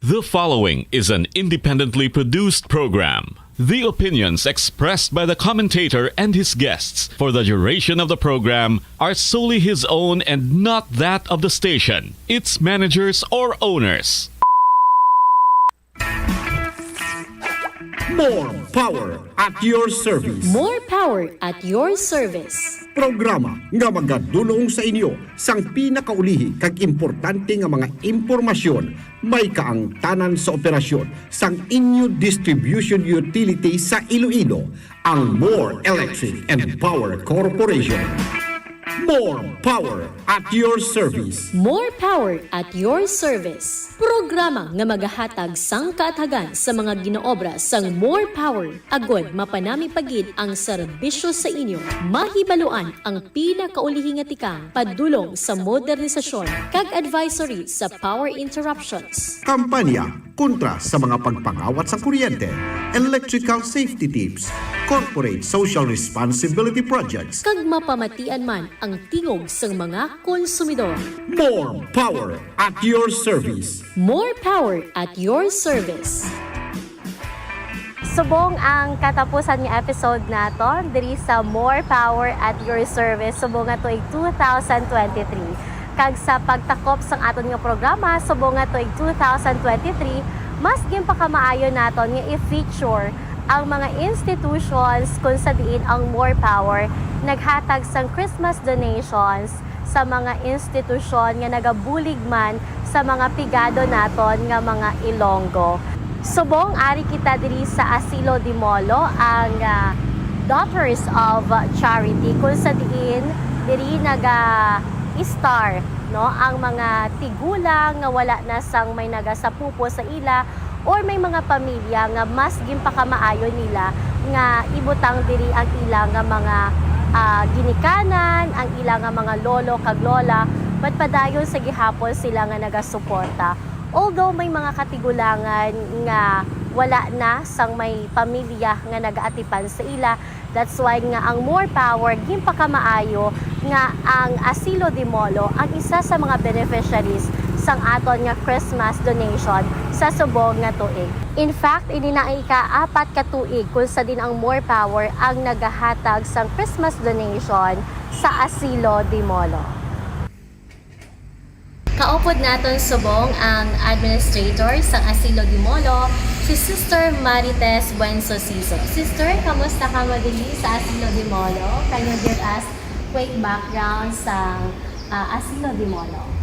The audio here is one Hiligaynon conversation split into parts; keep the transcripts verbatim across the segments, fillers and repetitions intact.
The following is an independently produced program. The opinions expressed by the commentator and his guests for the duration of the program are solely his own and not that of the station, its managers, or owners. More power at your service. More power at your service. Programa nga magadulong sa inyo sang pinakaulihi kag importante nga mga impormasyon may kaangtanan sa operasyon sang inyo distribution utility sa Iloilo, ang More Electric and Power Corporation. More power at your service. More power at your service. Programa nga magahatag sang kaathagan sa mga ginaobra sang More Power agod mapanami pa gid ang serbisyo sa inyo. Mahibaluan ang pinakaulihi nga tikang padulong sa modernisasyon kag advisory sa power interruptions. Kampanya kontra sa mga pagpangawat sa kuryente, electrical safety tips, corporate social responsibility projects, Kag mapamatian man ang tingog sang mga konsumidor. More power at your service. More power at your service. Subong ang katapusan nga episode naton diri sa More Power at Your Service subong nga tuig two thousand twenty-three. Kag sa pagtakop sang aton nga programa subong nga tuig two thousand twenty-three, mas ginpakamaayo naton nga i-feature ang mga institutions kung sa diin ang More Power naghatag sang Christmas donations sa mga institusyon nga nagabulig man sa mga pigado naton nga mga Ilonggo. Subong ari kita diri sa Asilo de Molo, ang ah, Daughters of Charity, kung sa diin diri naga-star, no, ang mga tigulang nga wala na sang may nagasapupo sa ila or may mga pamilya nga mas ginpakamaayo nila nga ibutang diri ang ila nga mga ah, ginikanan, ang ila nga mga lolo kag lola, but padayon sa gihapon sila nga nagasuporta. Although may mga katigulangan nga wala na sang may pamilya nga nagaatipan sa ila, that's why nga ang More Power ginpakamaayo nga ang Asilo de Molo ang isa sa mga beneficiaries sang aton nga Christmas donation sa subong nga tuig. In fact, ini na ang ika-apat ka tuig kung sa din ang More Power ang nagahatag sang Christmas donation sa Asilo de Molo. Kaupod naton subong ang administrator sang Asilo de Molo, si Sister Marites Buenso Siso. Sister, kamusta ka mo diri sa Asilo de Molo? Can you give us quick background sa ah, Asilo de Molo?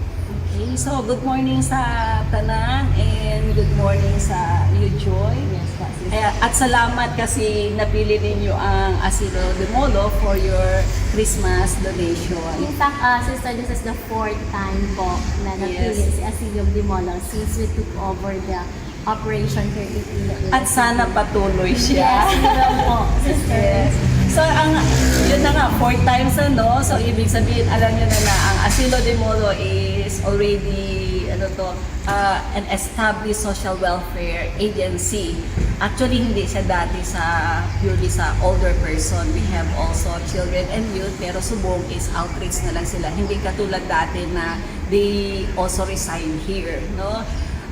Okay, so good morning sa tanan and good morning sa iyo, Joy. Yes po, Sister. Kaya, at salamat kasi napili ninyo ang Asilo de Molo for your Christmas donation. In fact, ah, Sister, this is the fourth time po na napili Yes. si Asilo de Molo since we took over the operation here in Iloilo. At sana patuloy siya. Yes, we will po, Sister. Yes. So, ang, yun na nga, four times na, no? So, ibig sabihin, alam nyo na na, ang Asilo de Molo is already, ano to, uh, an established social welfare agency. Actually, hindi siya dati sa, purely sa older person. We have also children and youth, pero subong is outreach na lang sila. Hindi katulad dati na they also reside here, no?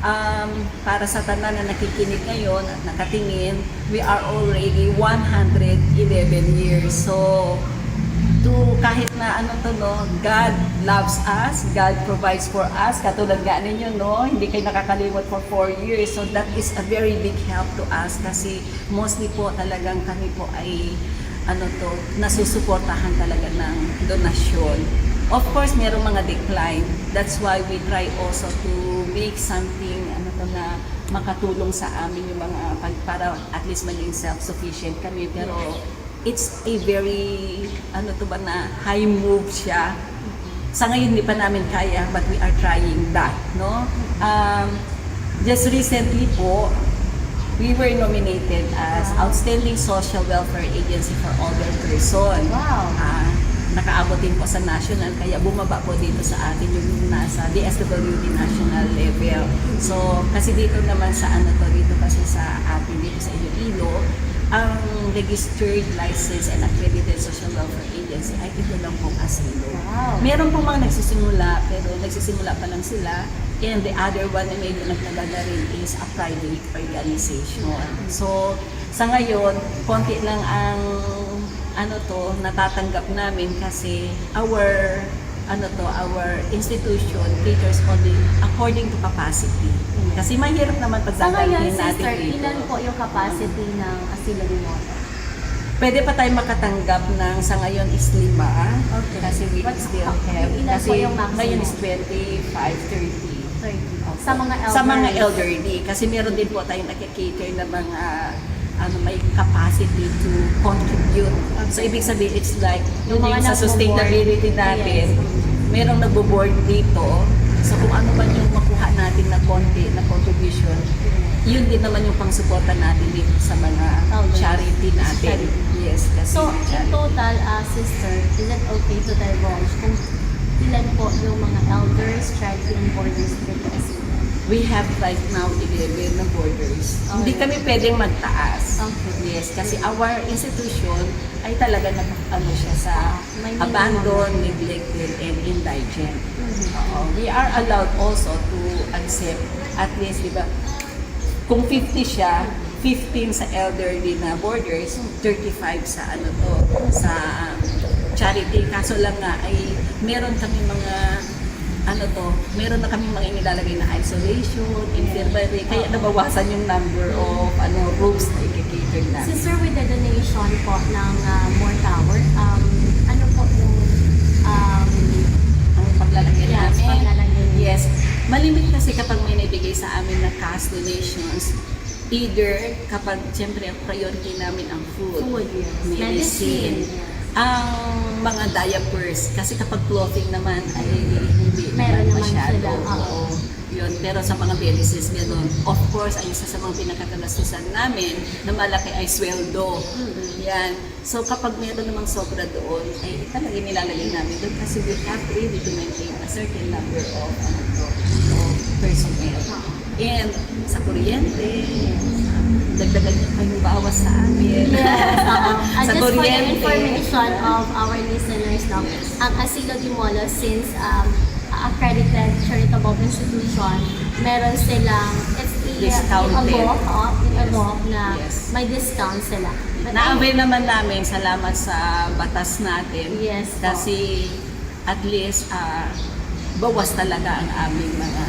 Um, para sa tanan na nakikinig ngayon at nakatingin, we are already one hundred eleven years. So, to kahit na ano to, no, God loves us, God provides for us. Katulad nga ninyo, no, hindi kayo nakakalimot for four years. So, that is a very big help to us kasi mostly po talagang kami po ay ano to, nasusuportahan talaga ng donasyon. Of course, merong mga decline. That's why we try also to make something ano to na makatulong sa amin yung mga pag, para at least maging self-sufficient kami. Pero it's a very, ano to ba, na high move siya. Sa ngayon, hindi pa namin kaya, but we are trying that, no? Um, just recently po, we were nominated as Outstanding Social Welfare Agency for Older Person. Wow. Ah, nakaabot din po sa national, kaya bumaba po dito sa atin yung nasa D S W D national level. So, kasi dito naman sa ano to, dito kasi sa atin, dito sa Iloilo, Ang registered, licensed, and accredited social welfare agency ay ito lang pong asilo. Wow. Meron pong mga nagsisimula, pero nagsisimula pa lang sila. And the other one na medyo nagmaganda rin is a private organization. So, sa ngayon, konti lang ang ano to, natatanggap namin kasi our ano to, our institution caters only according to capacity. Kasi mahirap naman Sa ngayon, pagdadalhin natin sister, dito. Ilan po yung capacity ng asilo ni Mono? Pwede pa tayo makatanggap ng sa ngayon is lima. Okay. Kasi we But still how- have. Ilan Kasi po yung maximum? Ngayon is twenty-five, thirty. Thirty. Sa mga elderly. Sa mga elderly. Kasi meron din po tayong nakikater na mga ano may capacity to contribute. So, ibig sabihin, it's like, Yung yun mga yung sa nagbo-board. Sustainability natin, Yes. merong nagbo-board dito. So, kung ano man yung makuha natin na konti na contribution, yun din naman yung pangsuporta natin dito sa mga Elders. Charity natin. Charity. Yes, kasi So, may in charity. Total, uh, sister, is it okay to divulge kung ilan po yung mga elders, charity, and boarders dito sa asilo? We have right now eleven na boarders. Hindi Alright. Kami pwedeng magtaas. Okay. Yes, kasi our institution ay talaga nag ano siya sa May minimum. Abandoned, neglected, and indigent. Mhm. Oo. We are allowed also to accept at least, di ba, kung fifty siya, fifteen sa elderly na boarders, thirty-five sa ano to, sa um, charity. Kaso lang nga ay meron kami mga ano to, meron na kami mga inilalagay na isolation, infirmary, kaya nabawasan yung number of ano rooms na i-cater na. Sister, with the donation po ng uh, More Power, um, ano po yung um, Ang paglalagyan Yes, namin. Paglalagyan. Yes. Malimit kasi kapag may naibigay sa amin na cash donations, either kapag siyempre ang priority namin ang food, Food, yes. medicine, Medicine, yes. Ang mga diapers, kasi kapag clothing naman ay hindi Meron naman naman masyado. Sila, oo. Oo. Yun. Pero sa mga medicines, ganun. Of course, ang isa sa mga pinakakagastusan namin na malaki ay sweldo. Yan. So kapag meron namang sobra doon, ay talaga nilalagay namin doon kasi we have really to maintain a certain number of, ano to, of personnel. And sa kuryente, dagdagan niyo pa yung bawas sa amin. Yes, oo. And Sa just for the kuryente. Information of our listeners, no? Yes. Ang Asilo de Molo, since um, accredited charitable institution, meron silang, it's a, Discounted. Yung abo, oh, yung Yes. abo na Yes. May discount sila. But Na-avail naman namin, salamat sa batas natin. Yes po. Kasi at least ah, bawas talaga ang aming mga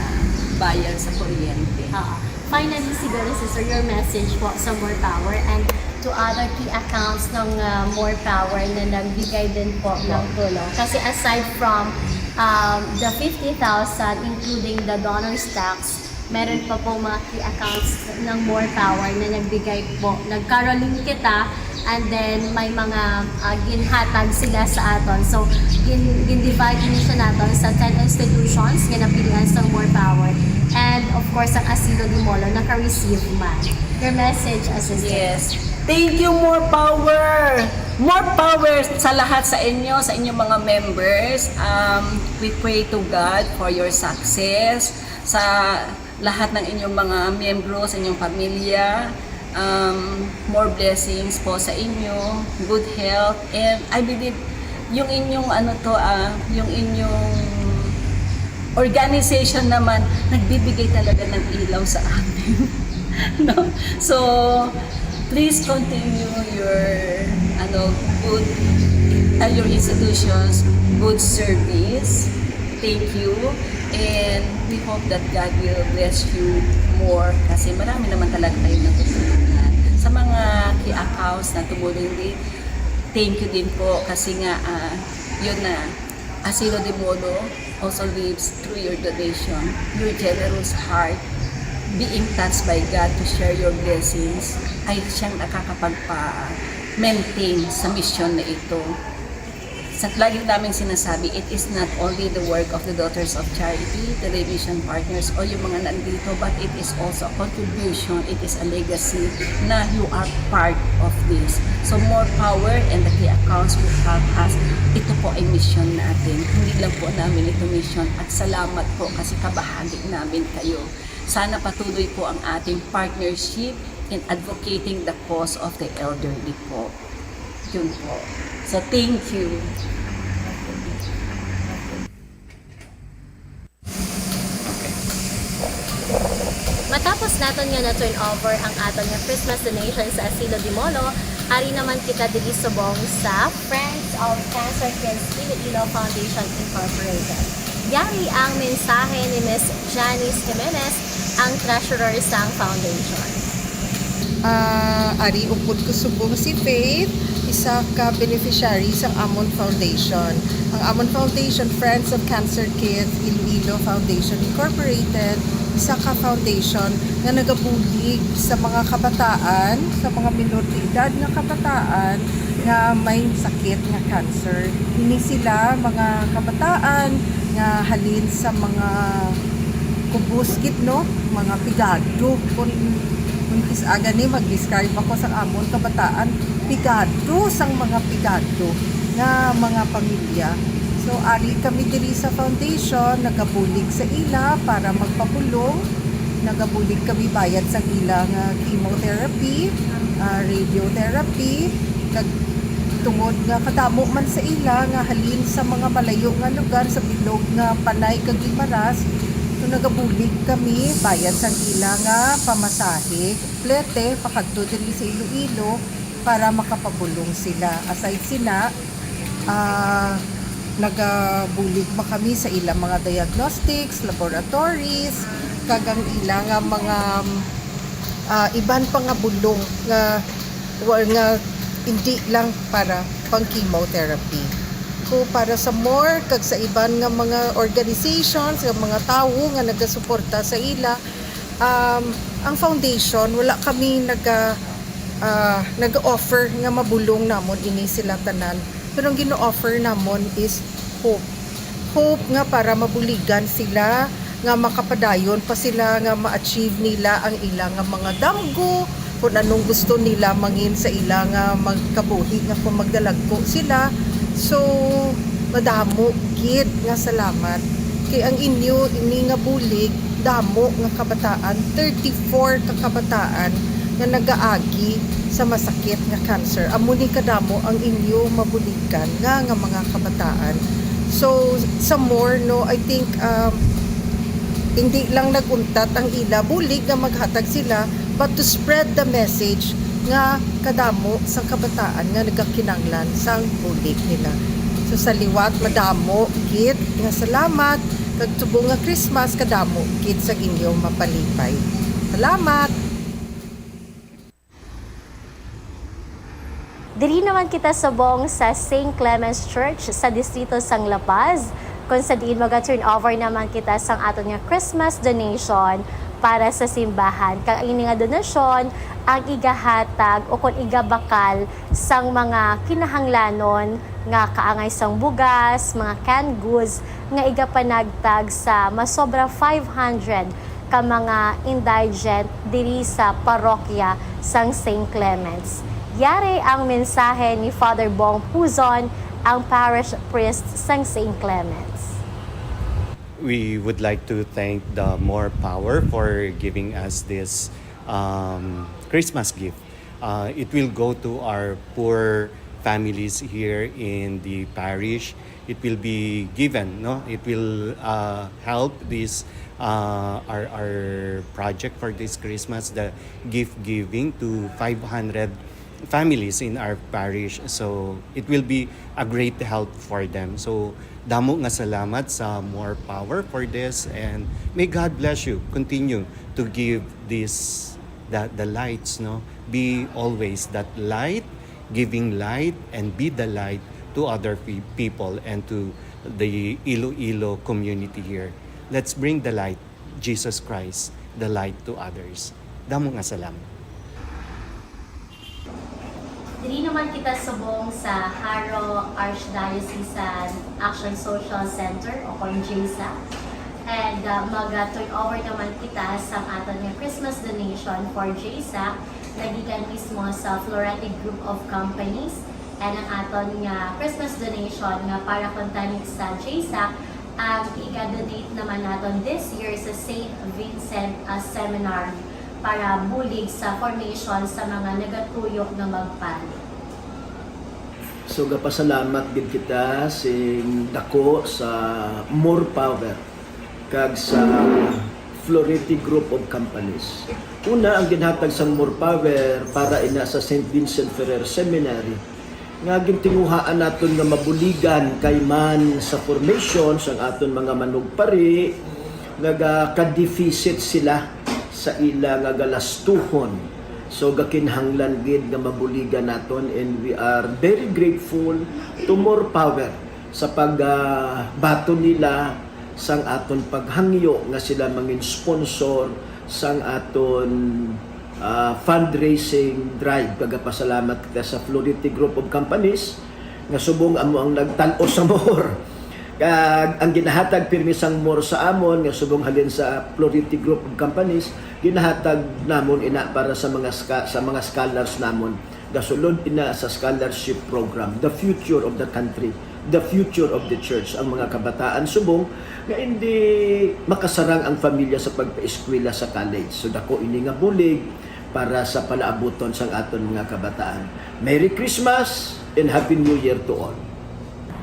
bayad sa kuryente. Ah, finally, siguro, sister, your message po sa More Power and to other key accounts ng ah, More Power na nagbigay din po ng tulong. Kasi aside from um, the fifty thousand, including the donor's tax, meron pa po mga key accounts ng More Power na nagbigay po. Nag-caroling kita, and then may mga ah, ginhatag sila sa aton. So, gin, gin-divide din siya naton sa ten institutions nga napilian sa More Power. And of course, ang Asilo de Molo naka-receive man. Your message, Assistant. Yes. Thank you, more power. More power sa lahat sa inyo, sa inyong mga members. Um, we pray to God for your success. Sa lahat ng inyong mga miyembro, sa inyong pamilya, um, more blessings po sa inyo, good health, and I believe yung inyong ano to, ah, yung inyong organization naman nagbibigay talaga ng ilaw sa amin. No? So, please continue your ano good uh, your institution's good service. Thank you. And we hope that God will bless you more kasi marami naman talaga kayong natutulungan. Sa mga key accounts na tumulong din, thank you din po kasi nga ah, yun na Asilo de Molo also lives through your donation, your generous heart, being touched by God to share your blessings, ay siyang nakakapagpa-maintain sa misyon na ito. Sa lagi namin sinasabi, it is not only the work of the Daughters of Charity, the Mission Partners, o yung mga nandito, but it is also a contribution, it is a legacy na you are part of this. So more power and the key accounts will help us. Ito po ay mission natin. Hindi lang po namin ito mission at salamat po kasi kabahagi namin kayo. Sana patuloy po ang ating partnership in advocating the cause of the elderly po. Yun po. So, thank you. Matapos naton nga na-turn over ang aton nga Christmas donation sa Asilo de Molo, ari naman kita diri subong sa Friends of Cancer Kids Iloilo Foundation Incorporated. Yari ang mensahe ni Miss Janice Jimenez, ang treasurer sang foundation. Ah, ari upod ko subong si Faith, isa ka beneficiary sang amon foundation. Ang amon foundation, Friends of Cancer Kids Iloilo Foundation Incorporated, isa ka foundation nga nagabulig sa mga kabataan, sa mga minor de edad nga kabataan nga may sakit nga cancer. Ini sila mga kabataan nga halin sa mga kubos gid, no, mga pigado. Kung, kung kis-a gani mag-describe ako sa amon kabataan, pigado sang mga pigado nga mga pamilya. So, ari kami diri sa foundation, nagabulig sa ila para magpabulong. Nagabulig kami bayad sang ila nga chemotherapy, ah, radiotherapy, kag tungod nga kadamo man sa ila nga halin sa mga malayo nga lugar sa bilog nga Panay kag Guimaras, so nagabulig kami bayad sang ila nga pamasahe, plete, pakadto diri sa Iloilo para makapabulong sila. Aside sina, ah, nagabulig pa kami sa ila mga diagnostics, laboratories, kag ang ila nga mga, ah, iban pa nga bulong nga, wa- nga hindi lang para pang chemotherapy. So, para sa MORE kag sa iban nga mga organizations, nga mga tawo nga nagasuporta sa ila, um, ang foundation, wala kami naga, ah, nag-offer nga mabulong namon ini sila tanan. Pero ang gina-offer namon is hope. Hope nga para mabuligan sila, nga makapadayon pa sila, nga ma-achieve nila ang ila nga mga damgo, kung anong gusto nila mangin sa ila nga magkabuhi, nga kung magdalagko sila. So, madamo gid nga salamat kay ang inyo ini nga bulig, damo nga kabataan, thirty-four ka kabataan nga nagaagi sa masakit nga cancer. Amo ni kadamo ang inyo mabuligan nga, nga mga kabataan. So, sa MORE, no, I think, um, hindi lang nag-untat ang ila bulig nga maghatag sila, but to spread the message nga kadamo sang kabataan nga nagakinanglan sang bulig nila. So, sa liwat, madamo gid nga salamat, kag subong nga Christmas, kadamo gid sa inyo mapalipay. Salamat! Diri naman kita subong sa Saint Clement's Church sa distrito sang La Paz, kung sa diin maga-turn over naman kita sang aton nga Christmas donation para sa simbahan. Kag ini nga donasyon ang igahatag o kon igabakal sang mga kinahanglanon nga kaangay sang bugas, mga canned goods nga igapanagtag sa masobra five hundred ka mga indigent diri sa parokya sang Saint Clement's. Yari ang mensahe ni Father Bong Puzon, ang parish priest sang Saint Clement's. We would like to thank the MORE Power for giving us this um, Christmas gift. Uh, it will go to our poor families here in the parish. It will be given, no? It will uh, help this uh, our, our project for this Christmas, the gift giving to five hundred families in our parish. So it will be a great help for them. So damo nga salamat sa MORE Power for this, and may God bless you. Continue to give this the, the lights, no? Be always that light, giving light, and be the light to other pe- people and to the Iloilo community here. Let's bring the light, Jesus Christ, the light to others. Damo nga salamat. Diri naman kita subong sa Jaro Archdiocesan Action Social Center o kon JASAC. And uh, mag-turn over naman kita sa aton nga Christmas donation for JASAC, nagikan mismo sa Florete Group of Companies. And ang aton nga Christmas donation nga para kuntani sa JASAC, ang iga-donate naman naton this year sa Saint Vincent uh, Seminary para bulig sa formation sa mga nagatuyo nga magpari. So gapasalamat gid kita sing dako sa More Power kag sa Florete Group of Companies. Una, ang ginhatag sang More Power para ina sa Saint Vincent Ferrer Seminary nga gintinguhaan naton nga mabuligan kay man sa formation sang aton mga manugpari nga ga-, ka-deficit sila sa ila nga galastuhon. So gakinahanglan gid nga mabuligan naton, and we are very grateful to More Power sa pagbaton nila sang aton paghangyo nga sila mangin sponsor sang aton ah, fundraising drive. Gapasalamat kita sa Florete Group of Companies nga subong amo ang nagtan-os sa More. Kag ang ginahatag pirmi sang More sa amon nga subong halin sa Florete Group of Companies, ginahatag namon ina para sa mga ska-, sa mga scholars namon. Gasulod ina sa scholarship program, the future of the country, the future of the church, ang mga kabataan subong nga hindi makasarang ang pamilya sa pagpaeskwela sa college. So dako ini nga bulig para sa palaabuton sang aton mga kabataan. Merry Christmas and Happy New Year to all.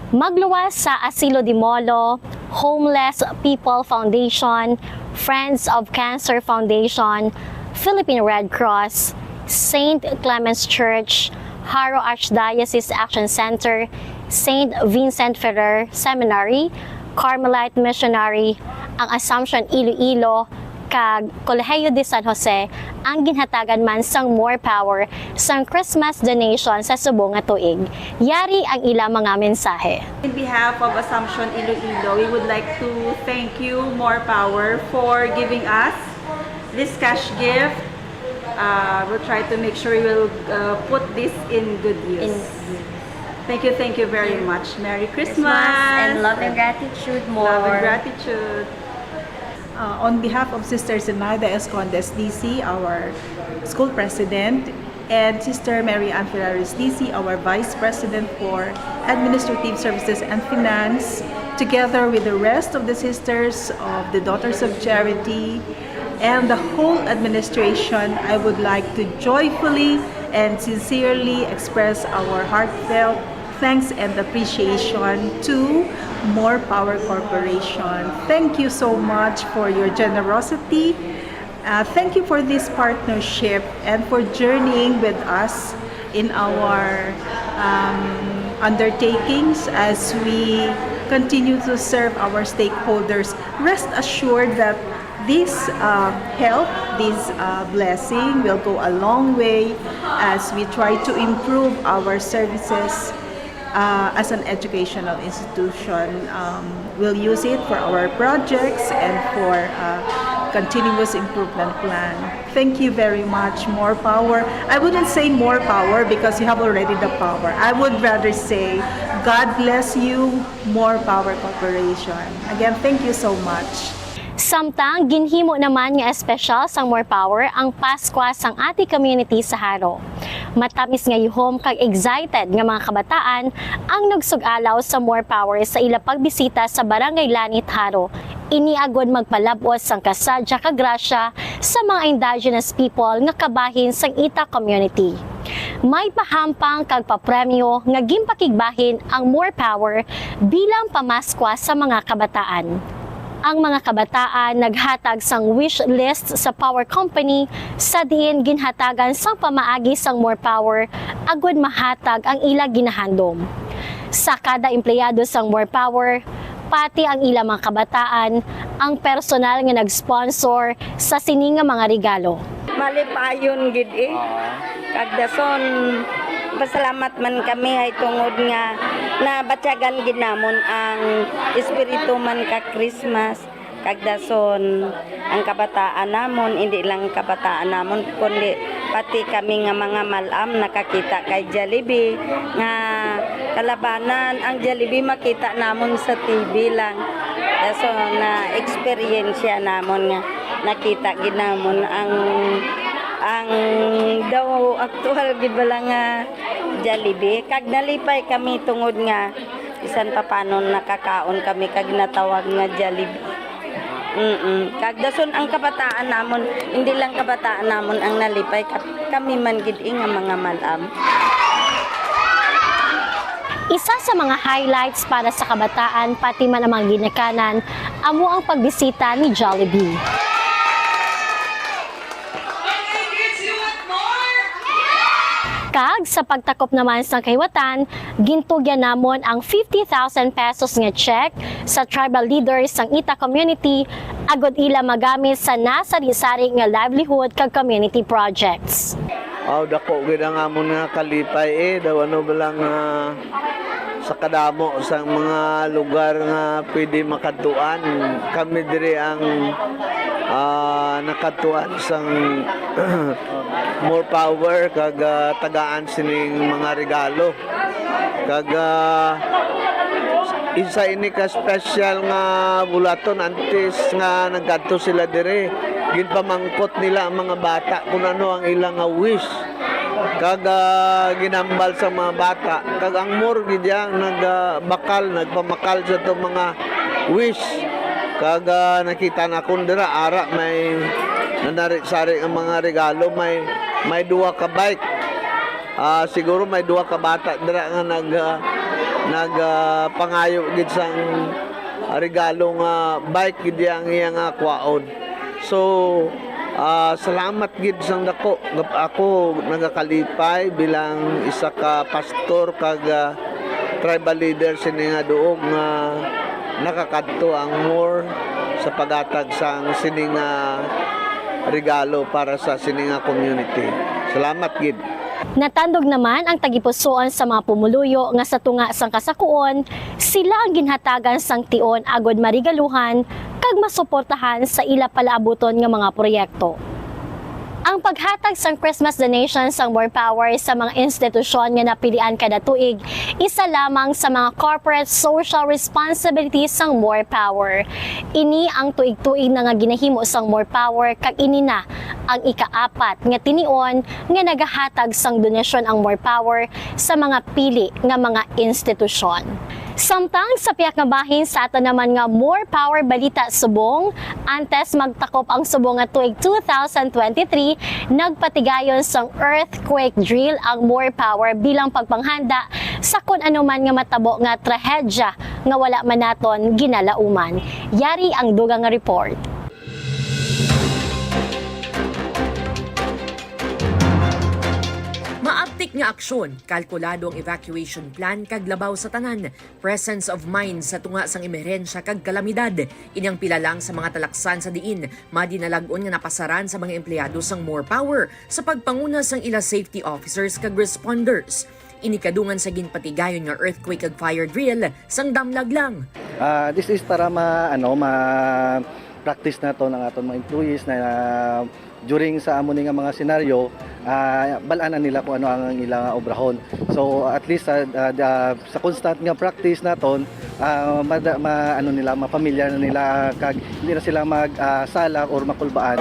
Magluwas sa Asilo de Molo, Homeless People Foundation, Friends of Cancer Foundation, Philippine Red Cross, Saint Clement's Church, Jaro Archdiocese Action Center, Saint Vincent Ferrer Seminary, Carmelite Missionary, ang Assumption Iloilo, kag Colegio de San Jose ang ginhatagan man sang More Power sang Christmas donation sa subong nga tuig. Yari ang ila mga mensahe. In behalf of Assumption Iloilo, we would like to thank you, More Power, for giving us this cash gift. Uh, we'll try to make sure we will uh, put this in good use. Thank you, thank you very much. Merry Christmas. Christmas and love and gratitude, More. Love and gratitude. Uh, on behalf of Sister Zenaida Escondes, D C, our school president, and Sister Mary Ann Ferraris, D C, our vice president for administrative services and finance, together with the rest of the sisters of the Daughters of Charity and the whole administration, I would like to joyfully and sincerely express our heartfelt thanks and appreciation to More Power Corporation. Thank you so much for your generosity. Uh, thank you for this partnership and for journeying with us in our um, undertakings as we continue to serve our stakeholders. Rest assured that this uh, help, this uh, blessing will go a long way as we try to improve our services uh, as an educational institution. Um, we'll use it for our projects and for uh, continuous improvement plan. Thank you very much. More power. I wouldn't say more power because you have already the power. I would rather say, God bless you, More Power Corporation. Again, thank you so much. Samtang ginhimo naman nga espesyal sang More Power ang Paskwa sang Ati Community sa Jaro. Matamis nga ihom kag excited nga mga kabataan ang nagsug-alaw sa More Power sa ila pagbisita sa Barangay Lanit, Jaro. Ini agod magpalab-os sang kasadya kag grasya sa mga indigenous people nga kabahin sang ita community. May pahampang kag papremyo nga ginpakigbahin ang More Power bilang pamaskwa sa mga kabataan. Ang mga kabataan naghatag sang wish list sa power company sa diin ginhatagan sang pamaagi sang More Power agud mahatag ang ila ginahandom. Sa kada empleyado sang More Power, pati ang ila mga kabataan, ang personal nga nag-sponsor sa sini nga mga regalo. Malipayon gid eh. Kag dason, pasalamat man kami ay tungod nga nabatyagan gid namon ang espiritu man ka Christmas. Kag dason, ang kabataan namon, hindi lang kabataan namon, kundi pati kami nga mga mal-am nakakita kay Jollibee nga kalabanan. Ang Jollibee makita namon sa T V lang. Dason, na eksperyensya namon nga nakita gid namon ang, ang daw aktual gid bala nga Jollibee. Kag nalipay kami tungod nga bisan pa paano nakakaon kami kag natawag nga Jollibee. Mm-mm. Kag dason ang kabataan namon, hindi lang kabataan namon ang nalipay, kap-, kami man gid, eh, nga mga malam. Isa sa mga highlights para sa kabataan, pati man ang mga ginikanan, amo ang pagbisita ni Jollibee. Kag sa pagtakop naman sang kahiwatan, gintugyan namon ang fifty thousand pesos nga check sa tribal leaders sang Ita community agud ila magamit sa nasari-sari nga livelihood kag community projects. Aw, dako gid ang amon nga kalipay, eh. Daw ano ba lang, ah, sa kadamo sang mga lugar nga pwede makadtuan. Kami diri ang, ah, nakadtuan sang More Power kag, ah, tagaan sining mga regalo. Kag, ah, isa ini ka special nga bulaton antes nga nagkadto sila diri. Ginpamangkot nila ang mga bata kung ano ang ilang nga wish. Kag, ah, ginambal sa mga bata. Kag ang more gid yang nag, ah, bakal, nagpamakal sa to mga wish. Kag, ah, nakita na kun dira, ara, may nanari-sari ang mga regalo, may, may duha ka bike. Ah, siguro may duha ka bata dira nga nag, ah, nag, ah, pangayo gid sang regalo nga bike gid ang iya nga kwaon. So, ah, salamat gid sang dako. Gap-, ako nagakalipay bilang isa ka pastor kag, ah, tribal leader sini nga duog nga nakakadto ang more sa paghatag sang sini nga regalo para sa sini nga community. Salamat gid. Natandog naman ang tagipusoon sa mga pumuluyo nga sa tunga sang kasakuon, sila ang ginhatagan sang tion agud marigaluhan kag masuportahan sa ila palaabuton nga mga proyekto. Ang paghatag sang Christmas donation sang More Power sa mga institusyon nga napilian kada tuig, isa lamang sa mga corporate social responsibilities sang More Power. Ini ang tuig-tuig na nga ginahimo sang More Power, kag ini na ang ikaapat nga tinion nga nagahatag sang donasyon ang More Power sa mga pili nga mga institusyon. Samtang sa pihak nga bahin sa aton naman nga More Power Balita Subong, antes magtakop ang subong nga tuig two thousand twenty-three, nagpatigayon sang earthquake drill ang More Power bilang pagpanghanda sa kun ano man nga matabo nga trahedya nga wala man naton ginalauman. Yari ang dugang nga report. Maabtik nga aksyon, kalkulado ang evacuation plan kag labaw sa tanan, presence of mind sa tunga sang emerhensya kag kalamidad. Ini ang pila lang sa mga talaksan sa diin madinalag-on nga napasaran sa mga empleyado sang More Power sa pagpanguna sang ila safety officers kag responders. Ini kadungan sa ginpatigayon nga earthquake kag fire drill sang Damlag lang. Ah, this is para ma-, ano, ma-practice naton ang aton mga employees na, ah, during sa amo ni nga mga senaryo, ah, bal-anan nila kung ano ang ilang obrahon. So, at least sa, ah, da-, sa constant nga practice naton, ah, mada-, ma-, ano nila, ma-familiar na nila, kag hindi na sila mag, ah, sala or makulbaan.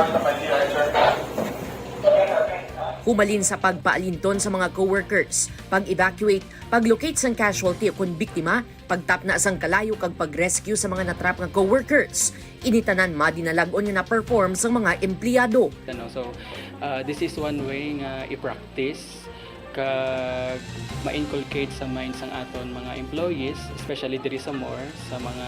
Humalin sa pagpaalinton sa mga coworkers, pag-evacuate, pag-locate sang casualty ukon biktima, pagtapna sang kalayo kag pag-rescue sa mga natrap nga coworkers. Ini tanan madinalag-on nga na-perform sang mga empleyado. Ano, so, ah, this is one way nga i-practice kag ma-inculcate sa mind sang aton mga employees, especially diri sa More, sa mga,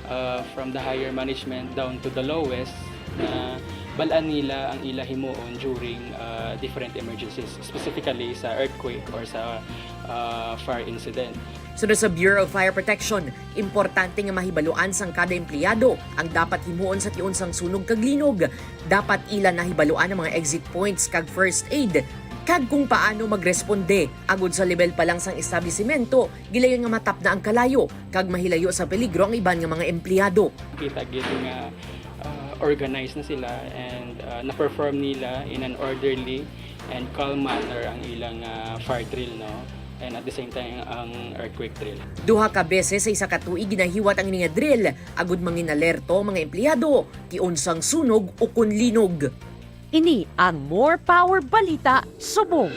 ah, from the higher management down to the lowest, na bal-an nila ang ila himuon during, ah, different emergencies, specifically sa earthquake or sa, ah, fire incident. Sunod sa Bureau of Fire Protection, importante nga mahibaluan sang kada empleyado ang dapat himuon sa tion sang sunog kag linog. Dapat ila nahibaluan ang mga exit points kag first aid, kag kung paano magresponde. Agud sa lebel pa lang sang establisimento, gilayon nga matapna ang kalayo kag mahilayo sa peligro ang iban nga mga empleyado. Kita gid nga, ah, organized na sila and, ah, na-perform nila in an orderly and calm manner ang ilang, ah, fire drill, no? And at the same time, ang earthquake drill. Duha ka beses sa isa ka tuig ginahiwat ang ini nga drill, agud mangin-alerto ang mga empleyado, tion sang sunog ukon linog. Ini ang More Power Balita Subong.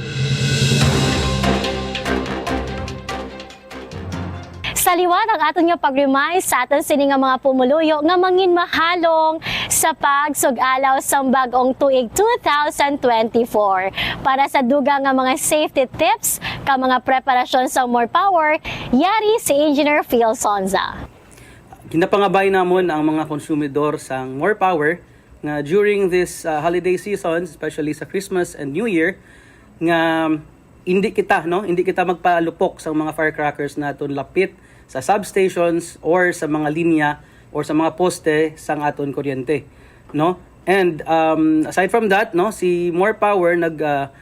Sa liwat ang aton nga pag-remind sa aton sini nga mga pumuluyo nga mangin mahalong sa pagsug-alaw sang bag-ong tuig two thousand twenty-four. Para sa dugang nga mga safety tips ka mga preparasyon sa More Power, yari si Engineer Phil Sonza. Ginapangabay namon ang mga konsumidor sang More Power nga during this uh, holiday season, especially sa Christmas and New Year, nga hindi kita, no, hindi kita magpalupok sa mga firecrackers naton lapit sa substations or sa mga linya or sa mga poste sang aton kuryente, no? And um, aside from that, no, si More Power nag uh,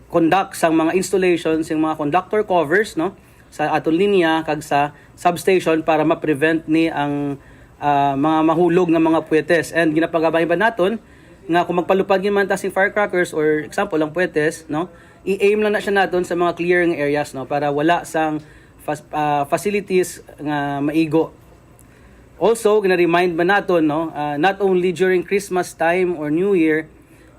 conduct sang mga installation sing mga conductor covers, no, sa aton linya kag sa substation para ma-prevent ni ang ah, mga mahulog nga mga puwetes. And ginapagabay ba naton nga kung magpalupad gyud man ta sing firecrackers or example ang puwetes, no, i-aim lang na siya naton sa mga clear nga areas, no, para wala sang fas- ah, facilities nga maigo. Also, gina-remind ba naton, no, ah, not only during Christmas time or New Year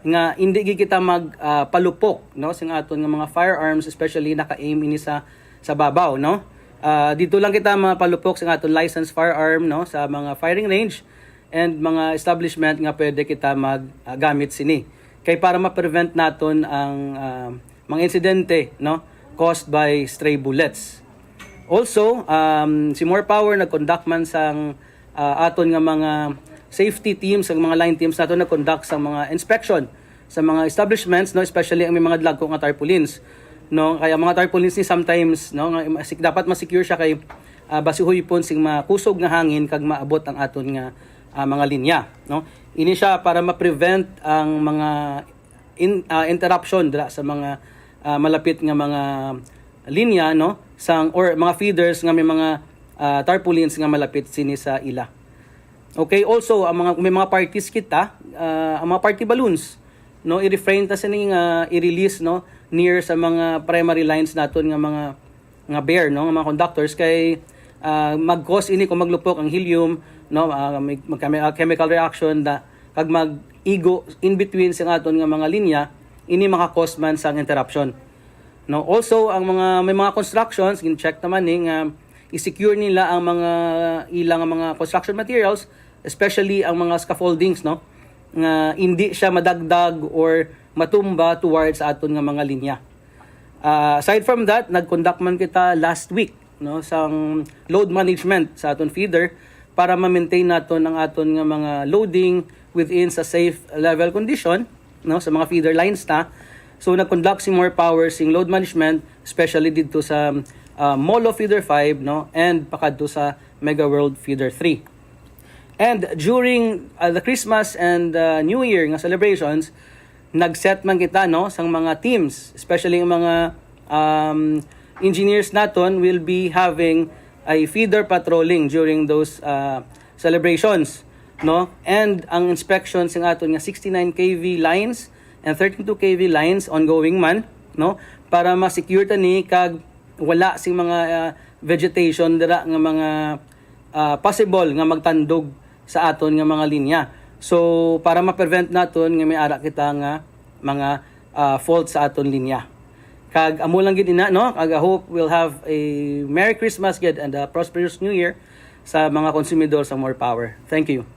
nga hindi gyud kita mag ah, palupok, no, sing aton nga mga firearms, especially naka-aim ini sa sa babaw, no. Ah, dito lang kita mapalupok sa aton licensed firearm, no, sa mga firing range and mga establishment nga pwede kita mag ah, gamit sini. Kay para ma-prevent naton ang ah, mga insidente, no, caused by stray bullets. Also, um, si More Power nag-conduct man sang ah, aton nga mga safety teams, ang mga line teams nato nag-conduct sa mga inspection sa mga establishments, no, especially ang may mga dagko nga tarpaulins, no. Kaya ang mga tarpaulins ni sometimes, no, nga mas- dapat ma-secure siya kay ah, basi huypon sing makusog nga hangin kag maabot ang aton nga ah, mga linya, no. Ini siya para ma-prevent ang mga in, ah, interruption dira sa mga ah, malapit nga mga linya, no, sang or mga feeders nga may mga ah, tarpaulins nga malapit sini sa ila. Okay, also ang mga may mga parties kita, ah, ang mga party balloons, no, i-refrain ta sini nga i-release, no, near sa mga primary lines naton nga mga nga bare, no, nga mga conductors kay ah, mag-cause ini kung maglupok ang helium, no, ah, may, magka- ah, chemical reaction da, kag mag-igo in between sa aton nga mga linya, ini maka-cause man sang interruption. No, also ang mga may mga constructions gin-check naman ni nga i-secure nila ang mga ilang mga construction materials, especially ang mga scaffoldings, no, nga hindi siya madagdag or matumba towards sa aton nga mga linya. Ah, aside from that, nag-conduct man kita last week, no, sang load management sa aton feeder para ma-maintain naton ang aton nga mga loading within sa safe level condition, no, sa mga feeder lines ta. So nag-conduct si More Power sing load management, especially dito sa ah, Molo Feeder five, no, and pakadto sa Mega World Feeder three. And during ah, the Christmas and ah, New Year nga celebrations, nag-set man kita, no, sang mga teams, especially ang mga um, engineers naton will be having a feeder patrolling during those uh, celebrations, no? And ang inspection sing aton nga sixty-nine K V lines and thirty-two K V lines ongoing man, no? Para ma-secure ta ni kag wala sing mga uh, vegetation dira nga mga uh, possible nga magtandog sa aton nga mga linya. So para ma-prevent naton nga may ara kita nga mga uh, fault sa aton linya. Kag amo lang gid ina, no? Kag I hope we'll have a Merry Christmas gid and a prosperous New Year sa mga konsumidor sa More Power. Thank you.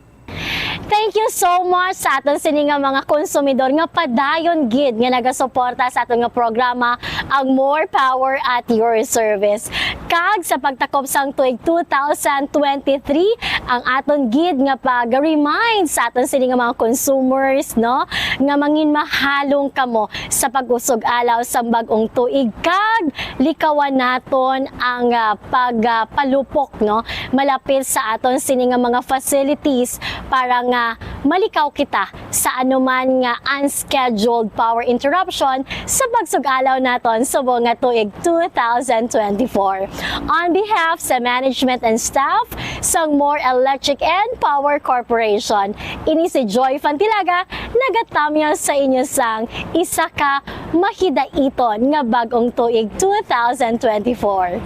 Thank you so much sa aton sini nga mga konsumidor nga padayon gid nga nagasuporta sa aton nga programa, ang More Power at Your Service. Kag sa pagtakop sang tuig two thousand twenty-three, ang aton gid nga pag-remind sa aton sini nga mga consumers, no, nga mangin mahalong kamo sa pag-usog alaw sang bag-ong tuig kag likawan naton ang ah, pagpalupok, no, malapit sa aton sini nga mga facilities para nga malikaw kita sa anuman nga unscheduled power interruption sa pagsugalaw naton subong nga tuig two thousand twenty-four. On behalf sa management and staff sang More Electric and Power Corporation, ini si Joy Fantilaga, nagatamyaw sa inyo sang isa ka mahidaiton nga bag-ong tuig two thousand twenty-four.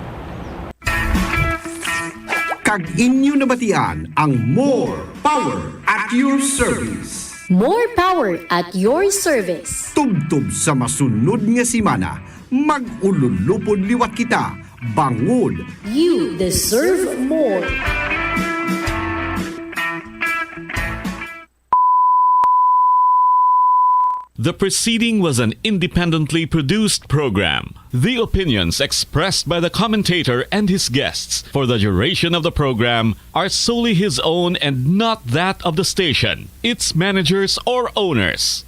Kag inyo nabatian ang More Power at Your Service. More power at your service. Tubtob sa masunod nga semana, mag-ululupod liwat kita Bangod. You deserve more. The preceding was an independently produced program. The opinions expressed by the commentator and his guests for the duration of the program are solely his own and not that of the station, its managers, or owners.